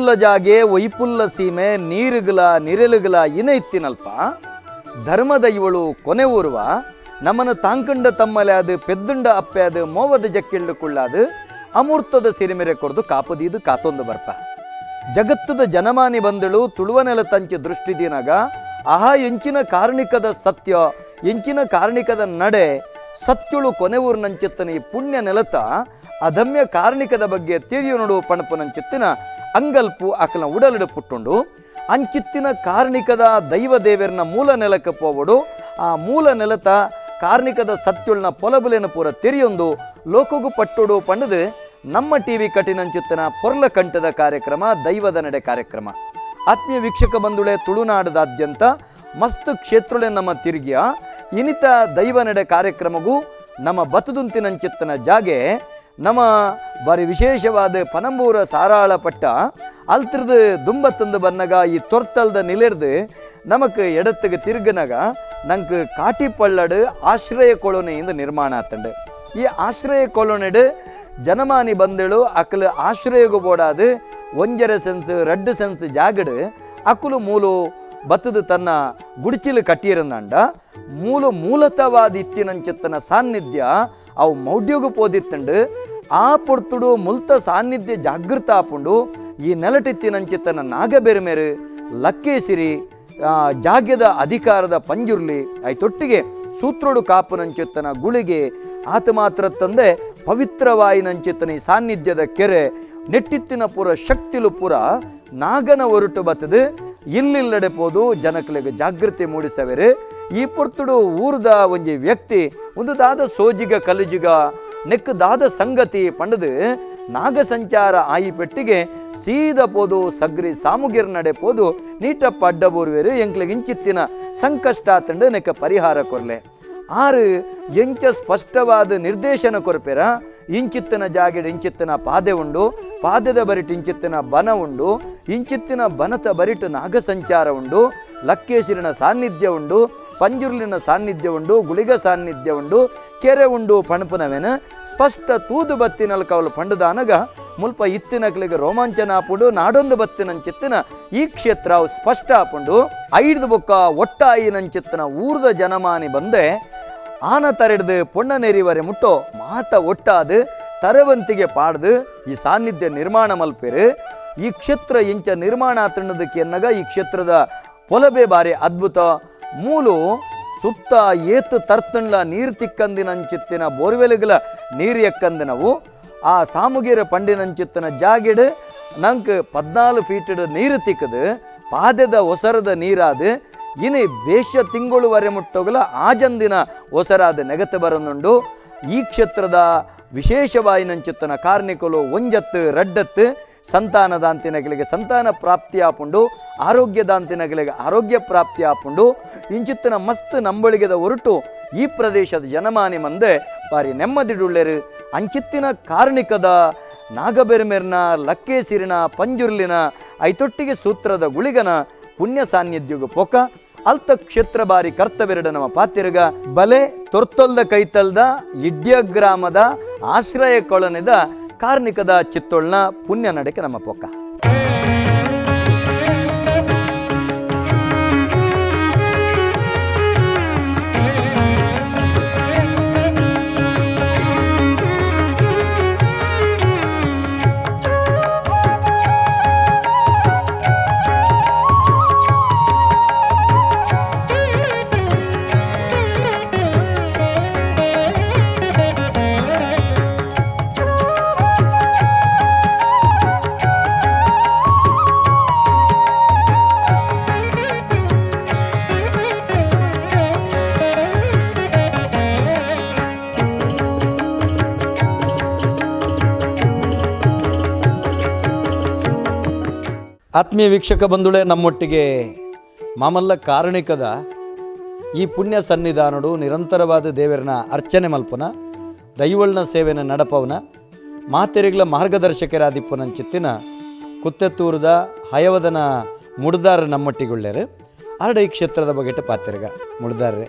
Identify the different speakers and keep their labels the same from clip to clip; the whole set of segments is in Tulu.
Speaker 1: ಒಯ್ಪುಲ್ಲ ಜಾಗೆ ಒಯ್ಪುಲ್ಲ ಸೀಮೆ ನೀರುಗಲ ನಿರೆಲುಗಲ ಇನ ಇತ್ತಿನಲ್ಪ ಧರ್ಮದ ಇವಳು ಕೊನೆ ಊರುವ ನಮ್ಮನ ತಾಂಕಂಡ ತಮ್ಮಲೆ ಅದು ಪೆದ್ದುಂಡ ಅಪ್ಪೆ ಅದು ಮೋವದ ಜಕ್ಕಿಳ್ಳು ಕುಳ್ಳಾದು ಅಮೂರ್ತದ ಸಿರಿಮೆರೆ ಕೊರ್ದು ಕಾಪದೀದು ಕಾತೊಂದು ಬರ್ಪ. ಜಗತ್ತದ ಜನಮಾನಿ ಬಂದಳು ತುಳುವನೆಲ ತಂಚಿ ದೃಷ್ಟಿದಿನಾಗ ಆಹಾ ಎಂಚಿನ ಕಾರ್ಣಿಕದ ಸತ್ಯ ಎಂಚಿನ ಕಾರ್ಣಿಕದ ನಡೆ ಸತ್ಯುಳು ಕೊನೆ ಊರಿನಂಚಿತ್ತನ ಈ ಪುಣ್ಯ ನೆಲತ ಅದಮ್ಯ ಕಾರ್ಣಿಕದ ಬಗ್ಗೆ ತಿಳಿಯು ನೋಡು ಪಣಪುನಂಚಿತ್ತಿನ ಅಂಗಲ್ಪು ಅಕಲ ಉಡಲಿಡು ಪುಟ್ಟುಂಡು ಅಂಚಿತ್ತಿನ ಕಾರ್ಣಿಕದ ದೈವ ದೇವರನ ಮೂಲ ನೆಲಕ್ಕೆ ಪೋವಡು ಆ ಮೂಲ ನೆಲತ ಕಾರ್ಣಿಕದ ಸತ್ಯುಳ್ನ ಪೊಲಬುಲೆನ ಪೂರ ತೆರಿಯೊಂದು ಲೋಕಗು ಪಟ್ಟುಡು ಪಂಡದು ನಮ್ಮ ಟಿವಿ ಕಠಿಣಂಚಿತ್ತಿನ ಪೊರ್ಲ ಕಂಠದ ಕಾರ್ಯಕ್ರಮ ದೈವದ ನಡೆ ಕಾರ್ಯಕ್ರಮ. ಆತ್ಮೀಯ ವೀಕ್ಷಕ ಬಂಧುಳೆ, ತುಳುನಾಡದಾದ್ಯಂತ ಮಸ್ತ್ ಕ್ಷೇತ್ರಳೆ ನಮ್ಮ ತಿರುಗಿಯ ಇನಿತ ದೈವ ನಡೆ ಕಾರ್ಯಕ್ರಮಗೂ ನಮ್ಮ ಬತದುಂತಿನಂಚಿತ್ತನ ಜಾಗೆ ನಮ್ಮ ಬಾರಿ ವಿಶೇಷವಾದ ಪನಂಬೂರ ಸಾರಾಳ ಪಟ್ಟ ಅಲ್ತಿರ್ದು ದುಂಬತ್ತಂದು ಬನ್ನಗ ಈ ತೊರ್ತಲ್ದ ನಿಲೆರ್ದು ನಮಕ್ ಎಡತ್ತಿಗೆ ತಿರುಗನಗ ನಂಗೆ ಕಾಟಿಪಳ್ಳಡು ಆಶ್ರಯ ಕಾಲೋನಿಯಿಂದ ನಿರ್ಮಾಣ ಆತಂಡು. ಈ ಆಶ್ರಯ ಕಾಲೋನಿಡು ಜನಮಾನಿ ಬಂದಳು ಅಕಲು ಆಶ್ರಯಗೂ ಬೋಡಾದು ಒಂಜರೆ ಸೆನ್ಸ್ ರಡ್ಡು ಸೆನ್ಸ್ ಜಾಗಡು ಅಕಲು ಮೂಲು ಬತ್ತದ ತನ್ನ ಗುಡಿಚಿಲು ಕಟ್ಟಿರಂದಾಂಡ ಮೂಲ ಮೂಲತವಾದ ಇತ್ತಿನಂಚಿತ್ತನ ಸಾನ್ನಿಧ್ಯ ಅವು ಮೌಢ್ಯಗೂ ಪೋದಿತ್ತಂಡು ಆ ಪೊರ್ತುಡು ಮುಲ್ತ ಸಾನ್ನಿಧ್ಯ ಜಾಗೃತ ಆಪುಂಡು ಈ ನೆಲಟಿತ್ತಿನಂಚಿತ್ತನ ನಾಗಬೆರ್ಮೆರು ಲಕ್ಕೇಸಿರಿ ಜಾಗ್ಯದ ಅಧಿಕಾರದ ಪಂಜುರ್ಲಿ ಐತೊಟ್ಟಿಗೆ ಸೂತ್ರೋಡು ಕಾಪುನಂಚಿತ್ತನ ಗುಳಿಗೆ ಆತ ಮಾತ್ರ ತಂದೆ ಪವಿತ್ರವಾಯಿನಂಚಿತ್ತನ ಈ ಸಾನ್ನಿಧ್ಯದ ಕೆರೆ ನೆಟ್ಟಿತ್ತಿನ ಪೂರ ಶಕ್ತಿಲು ಪೂರ ನಾಗನ ಒರಟು ಬತ್ತದು ಇಲ್ಲಿಲ್ಲಡೆ ಪೋದು ಜನಕಲಿಗೆ ಜಾಗೃತಿ ಮೂಡಿಸವೆರು. ಈ ಪೊರ್ತುಡು ಊರ್ದ ಒಂಜಿ ವ್ಯಕ್ತಿ ಒಂದು ದಾದ ಸೋಜಿಗ ಕಲಿಜಿಗ ನೆಕ್ಕು ದಾದ ಸಂಗತಿ ಪಂಡದು ನಾಗ ಸಂಚಾರ ಆಯಿ ಪೆಟ್ಟಿಗೆ ಸೀದ ಪೋದು ಸಗ್ರಿ ಸಾಮುಗಿರ್ ನಡೆ ಪೋದು ನೀಟಪ್ಪ ಅಡ್ಡ ಬೋರ್ವೇರು ಎಂಕ್ಲಿಗೆ ಇಂಚಿತ್ತಿನ ಸಂಕಷ್ಟ ತಂಡು ನೆಕ್ಕ ಪರಿಹಾರ ಕೊರ್ಲೆ. ಆರು ಎಂಚ ಸ್ಪಷ್ಟವಾದ ನಿರ್ದೇಶನ ಕೊರ್ಪೆರ ಇಂಚಿತ್ತಿನ ಜಾಗೆಡ್ ಇಂಚಿತ್ತಿನ ಪಾದೆ ಉಂಡು, ಪಾದೆದ ಬರಿಟ್ ಇಂಚಿತ್ತಿನ ಬನ ಉಂಡು, ಇಂಚಿತ್ತಿನ ಬನತ ಬರಿಟ್ ನಾಗ ಸಂಚಾರ ಉಂಡು, ಲಕ್ಕೇಶಿರಿನ ಸಾನ್ನಿಧ್ಯ ಉಂಡು, ಪಂಜುರ್ಲಿನ ಸಾನ್ನಿಧ್ಯ ಉಂಡು, ಗುಳಿಗ ಸಾನ್ನಿಧ್ಯ ಉಂಡು, ಕೆರೆ ಉಂಡು ಪಣಪುನವೇನ ಸ್ಪಷ್ಟ ತೂದು ಬತ್ತಿನಲ್ ಕವಲು ಪಂಡುದಾನಗ ಮುಲ್ಪ ಇತ್ತಿನಕ್ಲಿಗೆ ರೋಮಾಂಚನ ಆಪುಂಡು ನಾಡೊಂದು ಬತ್ತಿನಂಚಿತ್ತಿನ ಈ ಕ್ಷೇತ್ರ ಸ್ಪಷ್ಟ ಆಪುಂಡು. ಐದು ಬೊಕ್ಕ ಒಟ್ಟಾಯಿನಂಚಿತ್ತಿನ ಊರ್ದ ಜನಮಾನಿ ಬಂದೆ ಆನ ತರೆಡ್ದು ಪೊಣ್ಣ ನೆರಿವರೆ ಮುಟ್ಟೋ ಮಾತ ಒಟ್ಟಾದು ತರವಂತಿಗೆ ಪಾಡ್ದು ಈ ಸಾನ್ನಿಧ್ಯ ನಿರ್ಮಾಣ ಮಲ್ಪೇರು. ಈ ಕ್ಷೇತ್ರ ಇಂಚ ನಿರ್ಮಾಣ ಆತಣ್ಣದಕ್ಕೆ ಎನ್ನಗ ಈ ಕ್ಷೇತ್ರದ ಪೊಲಬೆ ಬಾರಿ ಅದ್ಭುತ. ಮೂಲು ಸುತ್ತ ಏತು ತರ್ತಂಡ್ಲ ನೀರು ತಿಕ್ಕಂದಿನಂಚಿತ್ತಿನ ಬೋರ್ವೆಲ್ಗಳ ನೀರು ಎಕ್ಕಂದಿನವು ಆ ಸಾಮುಗೇರ ಪಂಡಿನಂಚಿತ್ತಿನ ಜಾಗಿಡು ನಂಗೆ 14 ಫೀಟ್ ನೀರು ತಿಕ್ಕದು ಪಾದೆದ ಒಸರದ ನೀರಾದು ಇನಿ ಬೇಷ ತಿಂಗಳುವರೆ ಮುಟ್ಟೋಗಲ ಆಜಂದಿನ ಒಸರಾದ ನೆಗತೆ ಬರನುಂಡು. ಈ ಕ್ಷೇತ್ರದ ವಿಶೇಷವಾಯಿನಂಚಿತ್ತನ ಕಾರ್ಣಿಕಲು ಒಂಜತ್ತು ರಡ್ಡತ್ತು ಸಂತಾನದಾಂತಿನಗಳಿಗೆ ಸಂತಾನ ಪ್ರಾಪ್ತಿ ಆಪುಂಡು, ಆರೋಗ್ಯದಾಂತಿನಗಳಿಗೆ ಆರೋಗ್ಯ ಪ್ರಾಪ್ತಿ ಆಪುಂಡು. ಇಂಚಿತ್ತಿನ ಮಸ್ತ್ ನಂಬಳಿಗೆದ ಹೊರಟು ಈ ಪ್ರದೇಶದ ಜನಮಾನಿ ಮಂದೆ ಬಾರಿ ನೆಮ್ಮದಿಡುಳ್ಳೆರು. ಅಂಚಿತ್ತಿನ ಕಾರ್ಣಿಕದ ನಾಗಬೆರ್ಮೆರ್ನ ಲಕ್ಕೇಸಿರಿನ ಪಂಜುರ್ಲಿನ ಐತೊಟ್ಟಿಗೆ ಸೂತ್ರದ ಗುಳಿಗನ ಪುಣ್ಯ ಸಾನ್ನಿಧ್ಯುಗ ಪೋಕ ಅಲ್ತ ಕ್ಷೇತ್ರ ಬಾರಿ ಕರ್ತವ್ಯರಡ ನಮ್ಮ ಪಾತಿರುಗ ಬಲೆ ತೊರ್ತೊಲ್ದ ಕೈತಲ್ದ ಇಡ್ಯ ಗ್ರಾಮದ ಆಶ್ರಯ ಕೊಳನಿದ ಕಾರ್ಣಿಕದ ಚಿತ್ತೊಳ್ನ ಪುಣ್ಯ ನಡೆಕೆ ನಮ್ಮ ಪೋಕ. ಆತ್ಮೀಯ ವೀಕ್ಷಕ ಬಂಧುಗಳೇ, ನಮ್ಮೊಟ್ಟಿಗೆ ಮಾಮಲ್ಲ ಕಾರಣಿಕದ ಈ ಪುಣ್ಯ ಸನ್ನಿಧಾನಡು ನಿರಂತರವಾದ ದೇವರನ ಅರ್ಚನೆ ಮಲ್ಪನ ದೈವಳ್ನ ಸೇವೆನ ನಡಪವನ ಮಾತೆರಿಗಳ ಮಾರ್ಗದರ್ಶಕರಾದಿಪ್ಪನಂಚಿತ್ತಿನ ಕುತ್ತೆತ್ತೂರದ ಹಯವದನ ಮುಡ್ದಾರ ನಮ್ಮೊಟ್ಟಿಗುಳ್ಳೇರು. ಆರಡ ಈ ಕ್ಷೇತ್ರದ ಬಗೆಟ ಪಾತಿರ್ಗ ಮುಡ್ದಾರ್ರೆ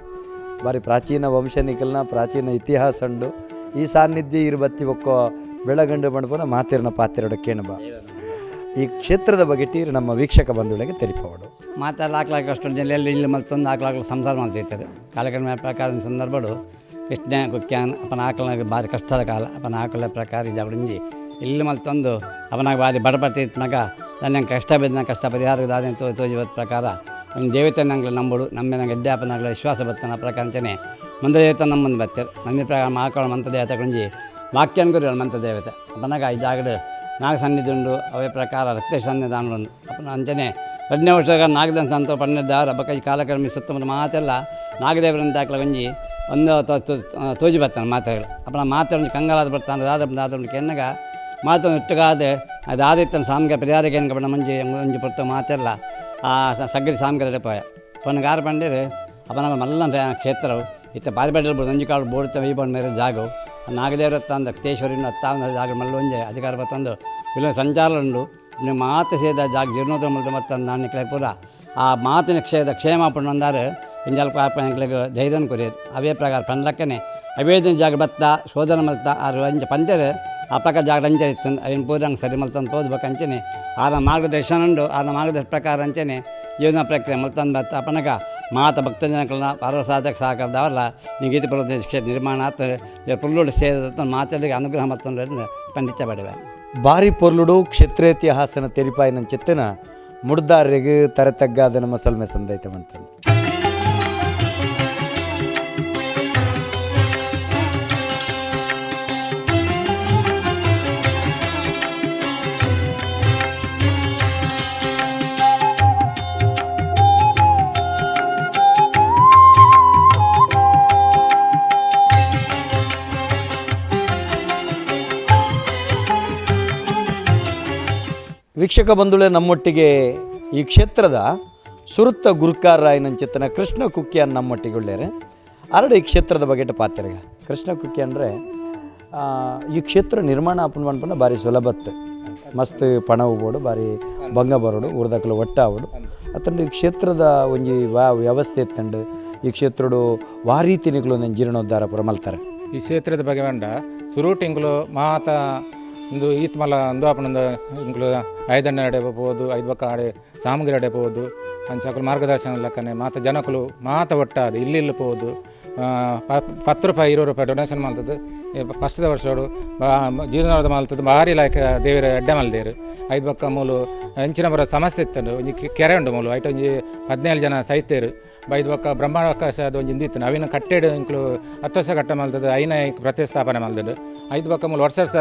Speaker 1: ಬಾರಿ ಪ್ರಾಚೀನ ವಂಶನಿಕಲ್ನ ಪ್ರಾಚೀನ ಇತಿಹಾಸ ಉಂಡು. ಈ ಸಾನ್ನಿಧ್ಯ ಇರು ಬತ್ತಿ ಒಕ್ಕೋ ಬೆಳಗಂಡು ಬಂಡ್ಪನ ಮಾತಿರನ ಪಾತಿರಡ ಕೇಣಬ. ಈ ಕ್ಷೇತ್ರದ ಬಗ್ಗೆ ಟೀರು ನಮ್ಮ ವೀಕ್ಷಕ ಬಂಧುಗಳಿಗೆ ತೆರಿಪವಡು.
Speaker 2: ಮಾತಾ ಲಾಕ್ ಲಾಕ್ ಅಷ್ಟು ಜಿಲ್ಲೆಯಲ್ಲಿ ಇಲ್ಲಿ ಮಲ್ತೊಂದು ನಾಲ್ಕು ಲಾಕ್ ಸಂಸಾರ ಮಾಡ್ತಿರ್ತಾರೆ. ಕಾಲಕ್ರಮ ಪ್ರಕಾರ ಸಂದರ್ಭಡು ಕೃಷ್ಣ ಕುಕ್ಯಾನ್ ಅಪ್ಪನ ಆಕಳನಾಗ ಭಾರಿ ಕಷ್ಟದ ಕಾಲ. ಅಪ್ಪನ ಆಕಳ ಪ್ರಕಾರ ಜಾಗಡಿಂಜಿ ಇಲ್ಲಿ ಮಲ್ತೊಂದು ಅವನಾಗ ಭಾರಿ ಬಡಪಡ್ತಿ ಮಗ ನನ್ನ ಕಷ್ಟ ಬಿದ್ದ ನನ್ನ ಕಷ್ಟ ಪರಿಹಾರ ದಾದ ತೋಜಿ ಬತ್ತ ಪ್ರಕಾರ ಒಂದು ದೇವತೆ ನಂಗೆ ನಂಬುಡು ನಮ್ಮ ನಂಗೆ ಎಡ್ಡೆ ಅಪ್ಪನಾಗಲ ವಿಶ್ವಾಸ ಬತ್ತನ ಪ್ರಕಾರ ಅಂಚನೆ ಮಂದ ದೇವತೆ ನಮ್ಮನ್ನು ಬತ್ತಾರೆ. ನಮ್ಮ ಪ್ರಕಾರ ಮಾಕಳ ಮಂತ ದೇವತೆ ಕೊಂಜಿ ವಾಕ್ಯನ್ಗುರಿ ಮಂತ ದೇವತೆ ಅಪ್ಪನಾಗ ಈ ಜಾಗಡು ನಾಗ ಸನ್ನಿಧಿ ಉಂಡು. ಅವೇ ಪ್ರಕಾರ ರಕ್ತ ಸನ್ನಿಧಾನ ಉಂಡು. ಅಪ್ಪನ ಅಂಚನೆ 2ನೇ ವರ್ಷ ನಾಗದಂತ ಅಂತ ಪನ್ನೆದಾರ ಬಕ್ಕ ಈ ಕಾಲಕ್ರಮ ಸುತ್ತಮುತ್ತ ಮಾತೆಲ್ಲ ನಾಗದೇವರಂತ ಹಾಕ್ಲ ಒಂಜಿ ಒಂದು ತೋಜಿ ಬರ್ತಾನೆ ಮಾತೆಗಳು. ಅಪ್ಪನ ಮಾತೆ ಒಂಜಿ ಕಂಗಾಲಾದ ಬರ್ತಾನೆ ದಾದ ದಾದ ಕೆನ್ನಗ ಮಾತು ಒಟ್ಟುಗಾದ ಅದು ಆದಿತ್ತನ ಸಾಮ್ಗೆ ಪರಿಹಾರಕ್ಕೆ ಏನು ಬಣ್ಣ ಮಂಜಿ ಒಂಜಿ ಪೊರ್ತು ಮಾತೆಲ್ಲ ಆ ಸಗ್ಗರಿ ಸಾಮ್ಗೆ ಪೋಯ ಪೊನ್ಗಾರ ಪಂಡೇರು. ಅಪ್ಪನ ಮಲ್ಲ ಕ್ಷೇತ್ರವು ಇತ್ತ ಬಾರಿ ಬಡ್ಡಿ ಒಂಜಿ ಕಾಳು ಬೋಡ್ತ ಈ ಮೇಲೆ ಜಾಗವು ನಾಗದೇವರ ತಂದ ರಕ್ತೇಶ್ವರಿನ ಅತ್ತಾವನ ಜಾಗ ಮಲ್ಲೊಂಜೆ ಅಧಿಕಾರ ಬತ್ತಂದು ಇಲ್ಲ ಸಂಚಾರ ಉಂಡು. ನೀವು ಮಾತು ಸೇದ ಜಾಗ ಜೀರ್ಣೋದ್ರ ಮಲ್ತ ಮತ್ತು ನಾನು ಪೂರ ಆ ಮಾತಿನ ಕ್ಷೇದ ಕ್ಷೇಮ ಪಣ್ಣಂದಾರು ಇಂಜಲ್ ಪಾಪ ಎಂಕ್ಲೆಗ್ ಧೈರ್ಯನ ಕೊರಿಯರು. ಅವೇ ಪ್ರಕಾರ ಪಂಡ್ಲಕ್ಕನೆ ಅವೇದಿನ ಜಾಗ ಬತ್ತ ಶೋಧನ ಮಲ್ತ ಆರು ಅಂಚ ಪಂಚರು ಆ ಪ್ರಕಾರ ಜಾಗ ಅಂಚೆ ಇತ್ತು ಅವಿನ ಪೂರ ಹಂಗೆ ಸರಿ ಮಲ್ತಂದು ಪೋದು ಅಂಚನೆ ಆರ ಮಾರ್ಗದರ್ಶನ ಉಂಡು. ಆರ ಮಾರ್ಗದರ್ಶನ ಪ್ರಕಾರ ಅಂಚನೆ ಜೀವನ ಪ್ರಕ್ರಿಯೆ ಮಲ್ತಂದು ಬತ್ತ ಅಪನಗ ಮಾತ ಭಕ್ತ ಜನಗಳನ್ನ ಪರ್ವ ಸಾಧಕ ಸಹಕಾರದವಲ್ಲ ನೀವು ಗೀತೆ ಪರ್ವತ ಕ್ಷೇತ್ರ ನಿರ್ಮಾಣ ಆತ ಪುಲ್ಲೋಡು ಸೇದ ಮಾತಾಡಿಗೆ ಅನುಗ್ರಹ ಮತ್ತೊಂದು ಪಂಡಿತ ಬಡವೆ.
Speaker 1: ಬಾರಿ ಪೊರ್ಲುಡು ಕ್ಷೇತ್ರೇತಿಹಾಸನ ತೆರಿಪಾಯಿನ ಚೆತ್ತನ ಮುಡ್ದಾರಿಗೆ ತರೆ ತಗ್ಗಾದ ನಮ್ಮ ಸಲ್ಮೆ ಸಂದೈತೆ ಮಂತಂದು. ವೀಕ್ಷಕ ಬಂಧುಗಳೇ, ನಮ್ಮೊಟ್ಟಿಗೆ ಈ ಕ್ಷೇತ್ರದ ಸುರುತ್ತ ಗುರುಕಾರರಾಯನಂಚಿತನ ಕೃಷ್ಣ ಕುಕ್ಕಿಯನ್ ನಮ್ಮೊಟ್ಟಿಗೆ ಉಳ್ಳೇರೆ. ಅರಡು ಈ ಕ್ಷೇತ್ರದ ಬಗ್ಗೆ ಪಾತ್ರೆಗ ಕೃಷ್ಣ ಕುಕ್ಕಿ ಅಂದರೆ ಈ ಕ್ಷೇತ್ರ ನಿರ್ಮಾಣ ಆಪನ್ ಪನ್ಪನ ಭಾರಿ ಸುಲಭತ್ತು ಮಸ್ತ್ ಪಣ ಹೋಗೋಡು ಭಾರಿ ಭಂಗ ಬರೋಡು ಊರ್ದಕ್ಲು ಒಟ್ಟಾವಡು ಅತ್ತಂಡು ಈ ಕ್ಷೇತ್ರದ ಒಂಜಿ ವ್ಯವಸ್ಥೆ ಇತ್ತಂಡು ಈ ಕ್ಷೇತ್ರಡು ವಾರೀತಿ ನಿಕ್ಲು ಒಂದೊಂದು ಜೀರ್ಣೋದ್ಧಾರ ಪೂರ ಮಲ್ತಾರೆ.
Speaker 3: ಈ ಕ್ಷೇತ್ರದ ಬಗ್ಗೆ ಬಂಡ ಸುರುಟು ಇಂಕ್ಲು ಮಾತ ಇಂದು ಈತ್ ಮಲ್ಲ ಅಂದು ಆಪನಂದ ಇಂಕ್ಲು ಐದಣ್ಣ ಅಡೆ ಪೋದು ಐದು ಬಕ್ಕ ಆಡೆ ಸಾಮಗ್ರಿ ಅಡೆ ಪೋದು ಅಂಚ ಮಾರ್ಗದರ್ಶನ ಲಕ್ಕನೆ ಮಾತ ಜನಕುಲು ಮಾತ ಒಟ್ಟಾದು ಇಲ್ಲಿ ಇಲ್ಲಿ ಪೋದು 10 ರೂಪಾಯಿ 20 ರೂಪಾಯಿ ಡೊನೇಷನ್ ಮಲ್ತದ್ದು. ಫಸ್ಟ್ದ ವರ್ಷೋಡು ಜೀರ್ಣೋದ್ಧಾರ ಮಲ್ತದ್ದು ಭಾರಿ ಲಾಯ್ಕ ದೇವರ ಎಡ್ಡೆ ಮಲ್ದೇರು. ಐದು ಬಕ್ಕ ಮೂಲು ಎಂಚಿನ ಬರೋ ಸಮಸ್ಯೆ ಇತ್ತು ಒಂಜಿ ಕೆರೆ ಉಂಡು ಮೂಲು ಐಟ್ ಒಂಜಿ 17 ಜನ ಸೈತೇರು. ಐದು ಬಕ್ಕ ಬ್ರಹ್ಮಾವಕಾಶ ಅದು ಒಂಜಿ ಇಂದಿತ್ತು ಅವಿನ ಕಟ್ಟೆಡು ಇಂಕ್ಲು 10 ವರ್ಷ ಕಟ್ಟ ಮಲ್ತದ್ದು ಐನ ಪ್ರತಿಸ್ಥಾಪನೆ ಮಲ್ತದ್ದು. ಐದು ಬಕ್ಕ ಮೂಲು ವರ್ಷ ವರ್ಷ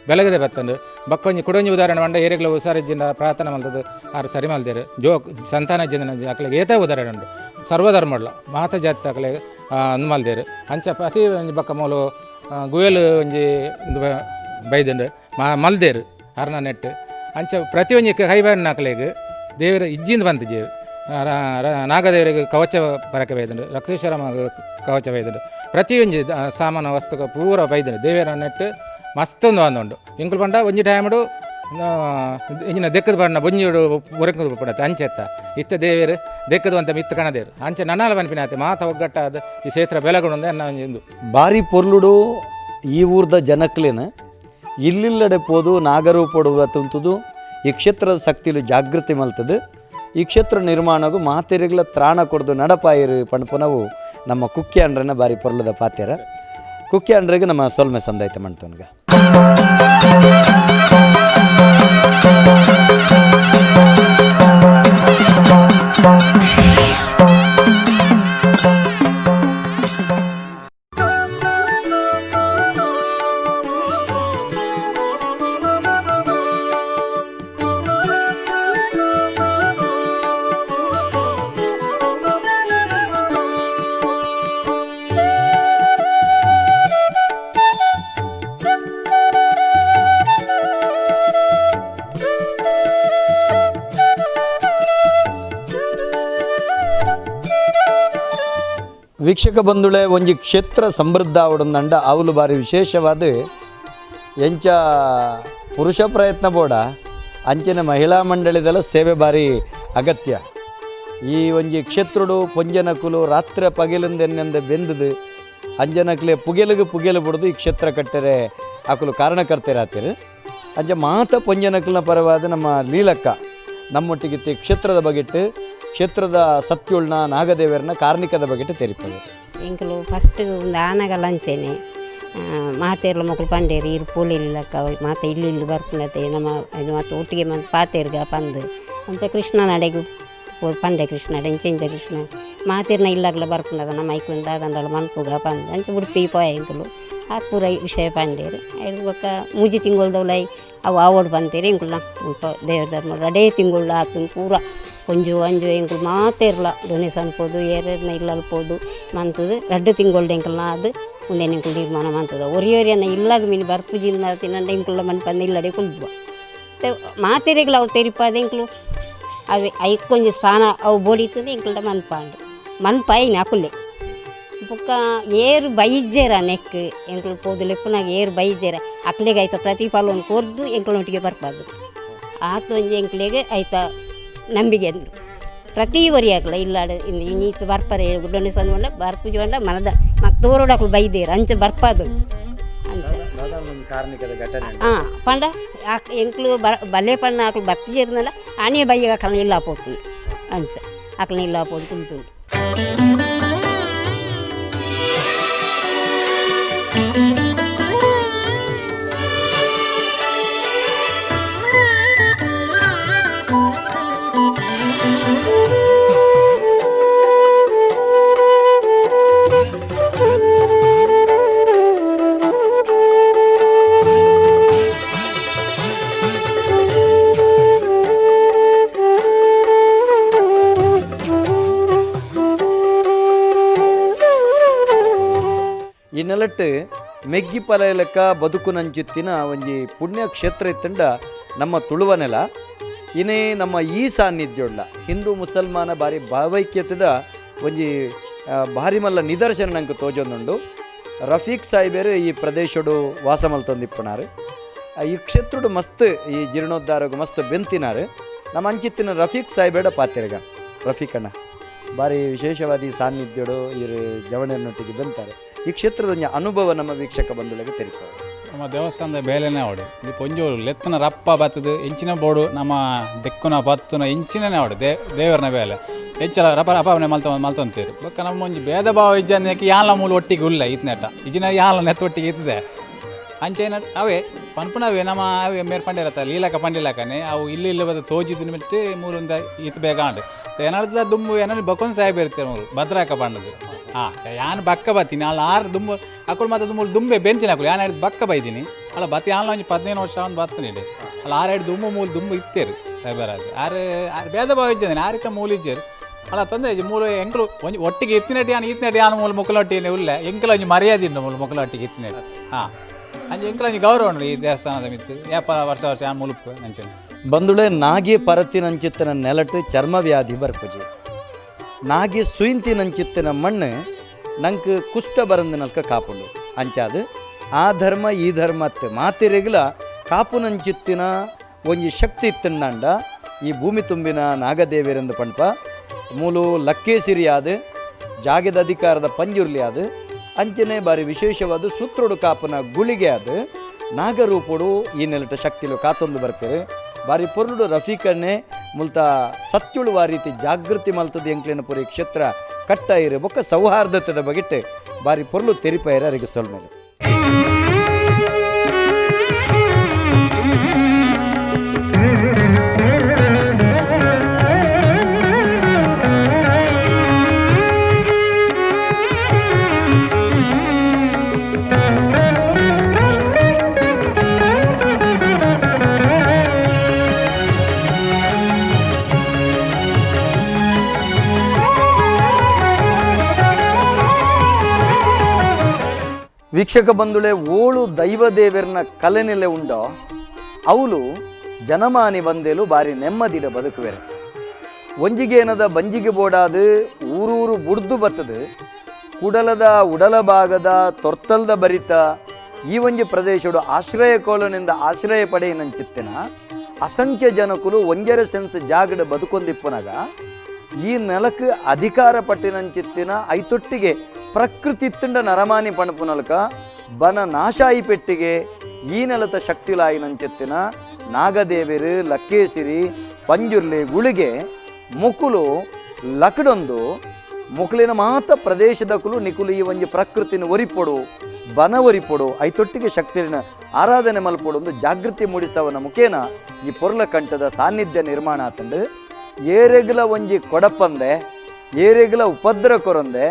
Speaker 3: ಬೆಳಗದೆ ಬತ್ತಂದು ಬಕ್ಕ ಒಂಜಿ ಕುಡೊಂಜಿ ಉದಾಹರಣೆ ಮಂಡ ಏರಿಗ್ಲ ಹುಷಾರಿಜ್ಜಿಂದ ಪ್ರಾರ್ಥನೆ ಮಲ್ತದ್ದು ಆರು ಸರಿ ಮಲ್ದೇರು ಜೋ ಸಂತಾನ ಜಿಂದ ಅಕ್ಲೆಗ್ ಏತ ಉದಾಹರಣೆ ಉಂಡು ಸರ್ವಧರ್ಮಡ್ಲ ಮಾತ ಜಾತಿ ಅಕ್ಲೆಗ್ ಅಂದ್ ಮಲ್ದೇರು. ಅಂಚ ಪ್ರತಿ ಒಂಜಿ ಬಕ್ಕ ಮೂಲು ಗುವೆಲ್ ಒಂಜಿ ಇಂದು ಬೈದುಂಡು ಮಲ್ದೇರು ಅರ್ನ ನೆಟ್ಟು ಅಂಚ ಪ್ರತಿ ಒಂಜಿ ಕೈಬಾರಿನ ಅಕ್ಲೆಗ್ ದೇವರ ಇಜ್ಜಿಂದ ಬಂತು ಜೇರು ನಾಗದೇವರಿಗೆ ಕವಚ ಪರಕೆ ಬೈದುಂಡು ರಕ್ತೇಶ್ವರ ಕವಚ ಬೈದುಂಡು ಪ್ರತಿ ಒಂಜಿ ಸಾಮಾನು ವಸ್ತು ಪೂರ ಬೈದುಂಡು ದೇವರ ನೆಟ್ಟು ಮಸ್ತ್ ಒಂದು ಉಂಡು. ಇಂಕುಲು ಪಂಡ ಒಂಜಿ ಟೈಮುಡು ಇಂಜಿನ ದೆಕ್ಕದ ಬಣ್ಣ ಬೊಂಜಿಡು ಒರಕುದು ಪಡತ್ತೆ ಅಂಚೆತ್ತ ಇತ್ತ ದೇವರು ದೆಕ್ಕದ ಅಂತ ಮಿತ್ತ ಕಣದೇರು ಅಂಚೆ ನನ್ನಾಲ ಬನ್ಪಿನಾತೆ ಮಾತ ಒಗ್ಗಟ್ಟಾದ ಈ ಕ್ಷೇತ್ರ ಬೆಳಗುಂಡು ಎನ್ನ ಒಂಜಿ ಇಂದು.
Speaker 1: ಬಾರಿ ಪೊರ್ಲುಡು ಈ ಊರ್ದ ಜನಕ್ಲೇನ ಇಲ್ಲಿಲ್ಲಡೆ ಪೋದು ನಾಗರೂಪಡು ತುಂತುದು ಈ ಕ್ಷೇತ್ರದ ಶಕ್ತಿಲು ಜಾಗೃತಿ ಮಲ್ತದು ಈ ಕ್ಷೇತ್ರ ನಿರ್ಮಾಣಗೂ ಮಾತೆರಿಗಳ ತ್ರಾಣ ಕೊಡ್ದು ನಡಪಾಯಿರು ಪಣಪುನವು ನಮ್ಮ ಕುಕ್ಕಿ ಅಂಡ್ರನ ಬಾರಿ ಪೊರ್ಲದ ಪಾತ್ಯರ ಕುಕ್ಕಿ ಅಂಡ್ರಿಗೆ ನಮ್ಮ ಸೊಲ್ಮೆ ಸಂದಾಯ್ತ ಮಾಡ್ತವನ್ಗ. ವೀಕ್ಷಕ ಬಂಧುಳೆ ಒಂಜಿ ಕ್ಷೇತ್ರ ಸಮೃದ್ಧ ಆವಡೊಂದಂಡ ಆವುಲು ಬಾರಿ ವಿಶೇಷವಾದ ಎಂಚ ಪುರುಷ ಪ್ರಯತ್ನ ಬೋಡ ಅಂಚಿನ ಮಹಿಳಾ ಮಂಡಳಿದೆಲ್ಲ ಸೇವೆ ಬಾರಿ ಅಗತ್ಯ. ಈ ಒಂಜಿ ಕ್ಷೇತ್ರಡು ಪೊಂಜನಕುಲು ರಾತ್ರಿ ಪಗಿಲಿಂದೆನ್ನೆಂದ ಬೆಂದದು ಅಂಜನಕ್ಲೆ ಪುಗೆಲಿಗೆ ಪುಗೆಲು ಬಿಡ್ದು ಈ ಕ್ಷೇತ್ರ ಕಟ್ಟರೆ ಆಕುಲು ಕಾರಣಕರ್ತೆರಾತಿರು. ಅಂಚ ಮಾತ ಪೊಂಜನಕಲ್ನ ಪರವಾದ ನಮ್ಮ ಲೀಲಕ್ಕ ನಮ್ಮೊಟ್ಟಿಗೆ ಕ್ಷೇತ್ರದ ಬಗೆಟ್ಟು ಕ್ಷೇತ್ರದ ಸತ್ಯುಳ್ನ ನಾಗದೇವರನ್ನ ಕಾರ್ಣಿಕದ ಬಗೆಟ್ಟು ತೆರಿಪದೆ.
Speaker 4: ಎಂಕಲು ಫಸ್ಟ್ ಒಂದು ಆನಗಲ ಅಂಚೆನೆ ಮಾತೇರ್ಲ ಮಕ್ಕಳು ಪಂಡೇರು ಇರು ಪೋಲಿಲ್ಲಕ್ಕ ಮಾತ ಇಲ್ಲಿ ಇಲ್ಲಿ ಬರ್ಪುನತೆ ನಮ್ಮ ಇದು ಮತ್ತು ಒಟ್ಟಿಗೆ ಮಂತ್ ಪಾತೇರ್ಗ ಪಂದು ಅಂಚ ಕೃಷ್ಣನಡೆಗೆ ಪಂಡೆ ಕೃಷ್ಣಡೆ ಇಂಚ ಇಂಚ ಕೃಷ್ಣ ಮಾತೇರ್ನ ಇಲ್ಲಾಗ್ಲ ಬರ್ಪುನದ ನಮ್ಮ ಐಕ್ಲು ದಾದಂಡಲ ಮನ್ಪುಗ ಪಂದು ಅಂಚ ಉಡುಪಿ ಪೋಯ ಎಂಕಲು ಆ ಪೂರ ವಿಷಯ ಪಂಡೇರು. ಐದು ಬೊಕ್ಕ ಮೂಜಿ ತಿಂಗೊಳ್ದವ್ಲೈ ಅವು ಆವೋಡು ಬಂತೀರಿ ಎಂಕುಲ್ನ ಮುಲ್ಪ ದೇವ್ರ ಧರ್ಮ ರಡೇ ತಿಂಗೊಳ್ಳು ಆತನ ಪೂರ ಒಂಜು ಅಂಜು ಎಂಕುಲು ಮಾತೇರ್ಲ ಡೊನೇಷನ್ ಪೋದು ಏರೇರ್ನ ಇಲ್ಲಲ್ ಪೋದು ಮಂತದು ರಡ್ಡು ತಿಂಗೊಳ್ದು ಎಂಕಲ್ನ ಅದು ಉಂದೇನು ಎಂಕುಲು ತೀರ್ಮಾನ ಮಂತದ ಒರಿಯೊರಿಯನ್ನ ಇಲ್ಲಾಗ ಮೀನು ಬರ್ಪುಜಿಂದ ತಿನ್ನಂಡ ಎಂಕುಲ್ಲ ಮನ್ಪಂದ ಇಲ್ಲಡೆ ಕುಲ್ದುವ ಮಾತೆರೆಗ್ಲ ಅವು ತೆರಿಪಾದ ಎಂಕುಲು ಅವೆ ಐಕ್ಕೊಂಜಿ ಸ್ಥಾನ ಅವು ಬೋಡಿತದೆ ಎಂಕುಲ್ಡ ಮನ್ಪಾಂಡು ಮನ್ಪಾಯಿನ ಅಕುಲೆ ಬೊಕ್ಕ ಏರು ಬೈಜೇರ ನೆಕ್ ಎಂಕುಲು ಪೋದು ಲೆಪ್ಪುನಾಗ ಏರು ಬೈಜೇರ ಅಕ್ಲೆಗೆ ಐತ ಪ್ರತಿಫಲವನ್ನು ಕೊರ್ದು ಎಂಕುಲೊಟ್ಟಿಗೆ ಬರ್ಪಾದು ಆತೊಂಜಿ ಎಂಕ್ಲೆಗೆ ಐತ ನಂಬಿಕೆ ಅಂದರು ಪ್ರತಿ ಒರಿಯಾಗ್ಲ ಇಲ್ಲಾಡು ಇನ್ನು ಇನ್ನೀತ ಬರ್ಪರೆ ಡೊನೇಷನ್ ಪಂಡ ಬರ್ಪುಜಿ ಪಂಡ ಮನದ ಮಕ್ ತೋರೋಡು ಅಕ್ಲು ಬೈದೇರು ಅಂಚ ಬರ್ಪಾದು ಅಂಚ
Speaker 1: ಕಾರ್ಣಿಕದ ಘಟನೆ
Speaker 4: ಹಾಂ ಪಂಡ ಎಂಕ್ಲು ಬಲ್ಲೆ ಪಣ್ಣ ಅಕ್ಲು ಬತ್ತಿಜೇರ್ನಲ್ಲ ಆನೆ ಬೈಯಾಗ ಅಕ್ಲನ ಇಲ್ಲ ಪೋತು ಅಂಚ ಅಕ್ಲನ ಇಲ್ಲ ಪೋದು ಕುಂತುಂಡು.
Speaker 1: ಈ ನೆಲಟ್ಟು ಮೆಗ್ಗಿ ಪಲಯಲಕ್ಕ ಬದುಕು ನಂಚುತ್ತಿನ ಒಂಜಿ ಪುಣ್ಯ ಕ್ಷೇತ್ರ ಇತ್ತಂಡ ನಮ್ಮ ತುಳುವ ನೆಲ. ಇನ್ನೇ ನಮ್ಮ ಈ ಸಾನ್ನಿಧ್ಯುಳ್ಳ ಹಿಂದೂ ಮುಸಲ್ಮಾನ ಬಾರಿ ಭಾವೈಕ್ಯತೆದ ಒಂಜಿ ಭಾರಿ ಮಲ್ಲ ನಿದರ್ಶನ ನಂಗೆ ತೋಜೊಂದುಂಡು. ರಫೀಕ್ ಸಾಹೇಬರು ಈ ಪ್ರದೇಶಡು ವಾಸ ಮಲ್ತೊಂದಿಪ್ಪನಾರು. ಈ ಕ್ಷೇತ್ರಡು ಮಸ್ತ್ ಈ ಜೀರ್ಣೋದ್ಧಾರಗು ಮಸ್ತ್ ಬೆಂತಿನಾರು. ನಮ್ಮ ಅಂಚಿತ್ತಿನ ರಫೀಕ್ ಸಾಹೇಬೇಡ ಪಾತಿರ್ಗ. ರಫೀಕ್ ಅಣ್ಣ ಭಾರಿ ವಿಶೇಷವಾದ ಈ ಸಾನ್ನಿಧ್ಯಡು ಇರು ಜವಣೆಯನ್ನೊಟ್ಟಿಗೆ ಬೆಂತಾರೆ. ಈ ಕ್ಷೇತ್ರದ ಒಂಜಿ ಅನುಭವ ನಮ್ಮ ವೀಕ್ಷಕ ಬಂಧುಗಳಿಗೆ ತೆರಿಪವು.
Speaker 5: ನಮ್ಮ ದೇವಸ್ಥಾನದ ಬೇಲೆನೇ ಅವಡು ಇದು ಪೊಂಜೋಳು ಲೆತ್ತನ ರಪ್ಪ ಬತ್ತದು ಎಂಚಿನ ಬೋಡು ನಮ್ಮ ದೆಕ್ಕುನ ಬತ್ತುನ ಎಂಚಿನನೇ ಅವಡು ದೇವರನ ಬೇಲೆ ಎಂಚಲ ರಪ ರಪನೆ ಮಲ್ತ ಮಲ್ತೊಂತೀರು ಬೊಕ್ಕ ನಮ್ಮ ಒಂಜಿ ಭೇದ ಭಾವ ಇಜ್ಜಂದಕ್ಕೆ ಯಾಲ ಮೂಲ ಒಟ್ಟಿಗೆ ಉಲ್ಲ ಇತ್ನೆಟ ಇಜಿನ ಯಾಲ ನೆತ್ತ ಒಟ್ಟಿಗೆ ಇತ್ತದೆ ಅಂಚೆನ ಅವೇ ಪನ್ಪುನವೇ ನಮ್ಮ ಅವೇ ಮೇರ್ ಪಂಡಿರತ್ತ ಲೀಲಕ ಪಂಡಿಲಕನೆ ಅವು ಇಲ್ಲಿ ಇಲ್ಲಿ ಬತ್ತ ತೋಜಿದ ನಿಮಿತ್ತ ಮೂಲೊಂದ ಈತ ಬೇಗ ಆಂಡ್ ಏನಾರ್ದ ದುಂಬು ಏನಾದ್ರು ಬಕೊಂದು ಸಾಹೇಬ್ ಇರ್ತಾರೆ ಮೂರು ಭದ್ರಾಕ ಪಂಡದು ಹಾಂ ಯಾನ್ ಬಕ್ಕ ಬತ್ತೀನಿ ಅಲ್ಲ ಆರು ದುಂಬು ಅಕ್ಕಳು ಮತ್ತೆ ದುಂಬು ದುಂಬೆ ಬೆಂಚಿನ ಅಕ್ಕಳು ಯಾನ್ ಹಿಡ್ದು ಬಕ್ಕ ಬೈದೀನಿ ಅಲ್ಲ ಬತ್ತಿ ಆನ್ಲ ಒಂಜಿ 15 ವರ್ಷ ಅವ್ನು ಬತ್ತೀನಿ ಇಲ್ಲಿ ಅಲ್ಲ ಆರು ಹಿಡ್ದು ದುಂಬು ಮೂಲು ದುಂಬು ಇತ್ತೇರು ಸಾಹೇಬರಾಜ್ ಆರು ಆರು ಭೇದ ಭಾವ ಇಜ್ಜಂದಿನಿ ಆರಿಕ ಮೂಲು ಇಜ್ಜೇರು ಅಲ್ಲ ತೊಂದರೆ ಇಜ್ಜಿ ಮೂಲು ಎಂಕಲು ಒಂಜಿ ಒಟ್ಟಿಗೆ ಎತ್ತಿನಟ್ಟಿ ಯಾನ್ ಈತ್ನಟ್ಟಿ ಯಾನ್ ಮೂಲು ಮುಕ್ಕಲೊಟ್ಟಿಗೆ ಉಲ್ಲ ಎಂಕಲ ಒಂಜಿ ಮರ್ಯಾದೆ ಉಂಡು ಮೂಲು ಮುಕ್ಕಲೊಟ್ಟಿಗೆ ಎತ್ತಿನಟ್ಟಿ ಹಾಂ ಅಂಚೆ ಎಂಕಲ ಒಂಜಿ ಗೌರವ ಉಂಡು ಈ ದೇವಸ್ಥಾನದ ಮಿತ್ತು ವ್ಯಾಪಾರ ವರ್ಷ ವರ್ಷ ಯಾನ್ ಮುಲುಪು ಅಂಚೆ.
Speaker 1: ಬಂದುಳೆ ನಾಗಿ ಪರತಿನಂಚಿತ್ತನ ನೆಲಟ್ಟು ಚರ್ಮ ವ್ಯಾಧಿ ಬರ್ಪುಜಿ. ನಾಗಿ ಸುಯಿಂತಿನಂಚಿತ್ತಿನ ಮಣ್ಣು ನಂಗೆ ಕುಷ್ಠ ಬರಂದಿನಲ್ಕ ಕಾಪುಂಡು. ಅಂಚಾದು ಆ ಧರ್ಮ ಈ ಧರ್ಮತ್ತೆ ಮಾತಿರೆಗ್ಲ ಕಾಪುನಂಚಿತ್ತಿನ ಒಂಜಿ ಶಕ್ತಿ ಇತ್ತಂಡ ಈ ಭೂಮಿ ತುಂಬಿನ ನಾಗದೇವಿಯರೆಂದು ಪಂಪ ಮೂಲು ಲಕ್ಕೇಸಿರಿಯಾದ ಜಾಗದ ಅಧಿಕಾರದ ಪಂಜುರ್ಲಿ ಅದು ಅಂಚನೆ ಬಾರಿ ವಿಶೇಷವಾದ ಸೂತ್ರೋಡು ಕಾಪುನ ಗುಳಿಗೆ ಅದು ನಾಗರೂಪುಡು ಈ ನೆಲಟ ಶಕ್ತಿಲು ಕಾತೊಂದು ಬರ್ಪೇರು. ಬಾರಿ ಪೊರ್ಲುಡು ರಫೀಕನ್ನೇ ಮುಲ್ತ ಸತ್ಯುಳುವ ರೀತಿ ಜಾಗೃತಿ ಮಲ್ತದ ಎಂಕ್ಲಿನ ಪುರಿ ಕ್ಷೇತ್ರ ಕಟ್ಟ ಇರು ಬೊಕ್ಕ ಸೌಹಾರ್ದತೆದ ಬಗೆಟ್ ಬಾರಿ ಪೊರ್ಲು ತೆರಿಪೈರ ಅರಿಗೆ ಸೊಲ್ಮೇಲೆ. ವೀಕ್ಷಕ ಬಂಧುಳೆ ಓಳು ದೈವದೇವರನ ಕಲೆನೆಲೆ ಉಂಡೋ ಅವಳು ಜನಮಾನಿ ಬಂದೇಲು ಬಾರಿ ನೆಮ್ಮದಿಡ ಬದುಕುವೆರೆ. ಒಂಜಿಗೇನದ ಬಂಜಿಗೆ ಬೋಡಾದು ಊರೂರು ಬುಡ್ದು ಬತ್ತದು ಕುಡಲದ ಉಡಲ ಭಾಗದ ತೊರ್ತಲ್ದ ಬರಿತ ಈ ಒಂಜಿ ಪ್ರದೇಶಡು ಆಶ್ರಯ ಕೋಲನಿಂದ ಆಶ್ರಯ ಪಡೆಯಿನಂಚಿತ್ತಿನ ಅಸಂಖ್ಯ ಜನಕುಲು ಒಂಜರೆ ಸೆನ್ಸ್ ಜಾಗಡ ಬದುಕೊಂದಿಪ್ಪನಾಗ ಈ ನೆಲಕ್ಕೆ ಅಧಿಕಾರ ಪಟ್ಟಿನಂಚಿತ್ತಿನ ಐತೊಟ್ಟಿಗೆ ಪ್ರಕೃತಿ ತುಂಡ ನರಮಾನಿ ಪಣಪುನಲ್ಕ ಬನ ನಾಶಾಯಿ ಪೆಟ್ಟಿಗೆ ಈ ನೆಲತ ಶಕ್ತಿಲಾಯಿನಂಚೆತ್ತಿನ ನಾಗದೇವೆರು, ಲಕ್ಕೇಸಿರಿ, ಪಂಜುರ್ಲಿ, ಗುಳಿಗೆ ಮುಕುಲು ಲಕಡೊಂದು ಮುಕುಲಿನ ಮಾತ ಪ್ರದೇಶದ ಕುಲು ನಿಕುಲು ಈ ಒಂಜಿ ಪ್ರಕೃತಿನ ಒರಿಪೊಡು, ಬನ ಒರಿಪೊಡು, ಐತೊಟ್ಟಿಗೆ ಶಕ್ತಿನ ಆರಾಧನೆ ಮಲ್ಪೊಡು ಒಂದು ಜಾಗೃತಿ ಮೂಡಿಸವನ ಮುಖೇನ ಈ ಪೊರ್ಲಕಂಠದ ಸಾನ್ನಿಧ್ಯ ನಿರ್ಮಾಣ ಆತಂಡು. ಏರೆಗ್ಲ ಒಂಜಿ ಕೊಡಪಂದೆ, ಏರೆಗ್ಲ ಉಪದ್ರ ಕೊರಂದೆ,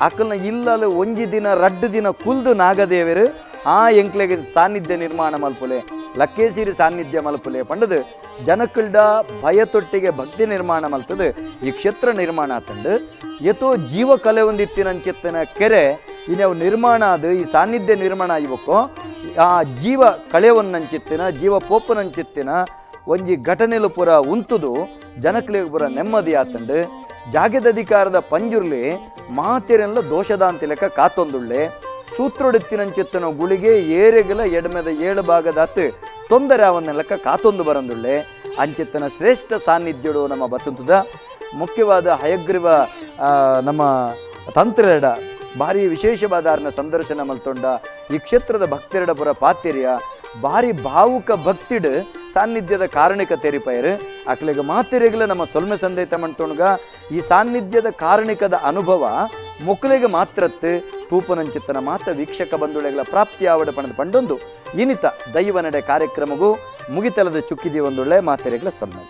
Speaker 1: ಅಕಲ್ನ ಇಲ್ಲಲು ಒಂಜಿ ದಿನ ರಡ್ಡು ದಿನ ಕುಲ್ದು ನಾಗದೇವರು ಆ ಎಂಕ್ಲೆಗೆ ಸಾನ್ನಿಧ್ಯ ನಿರ್ಮಾಣ ಮಲ್ಪುಲೆ, ಲಕ್ಕೇಸಿರಿ ಸಾನ್ನಿಧ್ಯ ಮಲ್ಪುಲೆ ಪಂಡದು ಜನಕಲ್ಡ ಭಯತೊಟ್ಟಿಗೆ ಭಕ್ತಿ ನಿರ್ಮಾಣ ಮಲ್ತದು ಈ ಕ್ಷೇತ್ರ ನಿರ್ಮಾಣ ಆತಂಡು. ಏತೋ ಜೀವ ಕಲೆ ಒಂದಿತ್ತಿನಂಚಿತ್ತಿನ ಕೆರೆ ಇನ್ನು ನಿರ್ಮಾಣ ಅದು ಈ ಸಾನ್ನಿಧ್ಯ ನಿರ್ಮಾಣ ಇವಕ್ಕೋ ಆ ಜೀವ ಕಳೆವನ್ನಂಚಿತ್ತಿನ ಜೀವ ಪೋಪನಂಚಿತ್ತಿನ ಒಂಜಿ ಘಟನೆಲು ಪೂರ ಉಂತುದು ಜನಕ್ಲೆಗ್ ಪೂರ ನೆಮ್ಮದಿ ಆತಂಡು. ಜಾಗೆದ ಅಧಿಕಾರದ ಪಂಜುರ್ಲಿ ಮಾತೆರೆಲ್ಲ ದೋಷದಾಂತಿ ಲೆಕ್ಕ ಕಾತೊಂದುಳ್ಳೆ. ಸೂತ್ರೊಡೆತ್ತಿನಂಚಿತ್ತನ ಗುಳಿಗೆ ಏರೆಗಲ ಎಡ್ಮೆದ ಏಳು ಭಾಗದಾತ್ ತೊಂದರೆ ಅವನ್ನ ಲೆಕ್ಕ ಕಾತೊಂದು ಬರಂದುಳ್ಳೆ. ಅಂಚಿತ್ತನ ಶ್ರೇಷ್ಠ ಸಾನ್ನಿಧ್ಯಡು ನಮ್ಮ ಬತ್ತುಂತದ ಮುಖ್ಯವಾದ ಹಯಗ್ರೀವ ನಮ್ಮ ತಂತ್ರೆರಡ ಭಾರಿ ವಿಶೇಷವಾದ ಆರ್ನ ಸಂದರ್ಶನ ಮಲ್ತೊಂಡ ಈ ಕ್ಷೇತ್ರದ ಭಕ್ತರೆಡ ಪುರ ಪಾತಿರ್ಯ ಭಾರಿ ಭಾವುಕ ಭಕ್ತಿಡ್ ಸಾನ್ನಿಧ್ಯದ ಕಾರಣಿಕ ತೆರಿಪೈರು. ಅಕ್ಲೆಗ್ ಮಾತೆರೆಗ್ಲ ನಮ್ಮ ಸೊಲ್ಮೆ ಸಂದೇತ ಮಂತೊಣ್ಗ ಈ ಸಾನ್ನಿಧ್ಯದ ಕಾರಣಿಕದ ಅನುಭವ ಮೊಕ್ಕಲಿಗೆ ಮಾತ್ರತ್ತು ತೂಪನಂಚಿತ್ತನ ಮಾತ ವೀಕ್ಷಕ ಬಂಧುಳೆಗಳ ಪ್ರಾಪ್ತಿ ಆವಡ ಪಣದ ಪಂಡೊಂದು ಇನಿತ ದೈವ ನಡೆ ಕಾರ್ಯಕ್ರಮಗೂ ಮುಗಿತಲದ ಚುಕ್ಕಿದಿ ಒಂದೊಳ್ಳೆ ಮಾತೆರೆಗ್ಲ ಸೊಲ್ಮೆ.